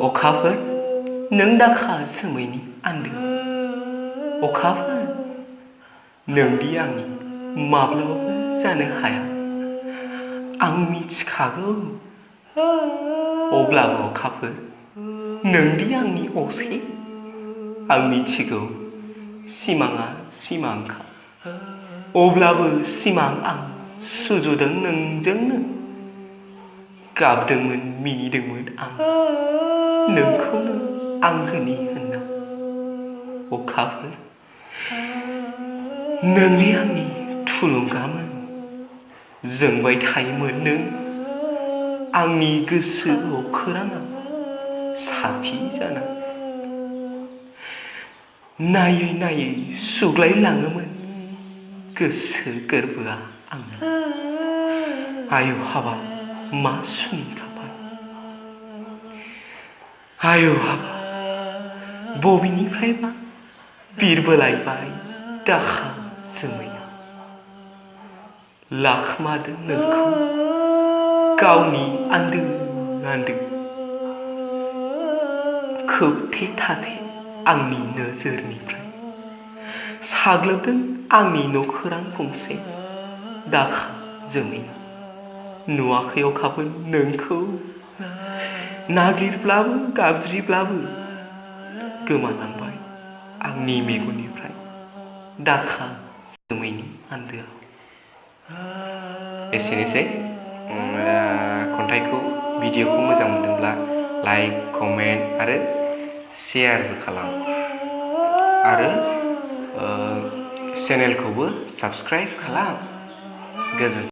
अखाफोर नों दाखा जोमैनि आन्दोआव अखाफोर नोंदि आंनि माब्लाबाबो जानो हाया आं मिथिखागौ अब्लाबो अखाफोर नोंदि आंनि असे आं मिथिगौ सिमाङा सिमांखा अब्लाबो सिमां आं सुजुदों नोंजोंनो गाबदोंमोन मिनिदोंमोन आं नोंखौनो आंगोनि होनना अखाफोर नोंनि आंनि थुलुंगामोन जोंबाय थायोमोन नों आंनि गोसोआव खोराङा साथि जाना नायै नायै सुग्लायलाङोमोन गोसो गोरबोआ आंना आय' हाबाब मा सुनि खाफाल आय' हाबाब बबेनिफ्रायबा बिरबोलायबाय दाखा जोमैया लाखोमादों नोंखौ गावनि आन्दो आन्दो खोबथे थाथे आंनि नोजोरनिफ्राय साग्लोबदों आंनि न'खोरां गंसे दाखा जोमैया नुवाखै अखाफोर नोंखौ नागिरब्लाबो गाबज्रिब्लाबो गोमालांबाय आंनि मेगननिफ्राय दाखा जोमैनि आन्दोआव एसेनोसै खन्थाइखौ भिडिअखौ मोजां मोनदोंब्ला लाइक कमेन्ट आरो शेयारबो खालाम आरो चेनेलखौबो साबस्क्राइब खालाम गोजोन्थों।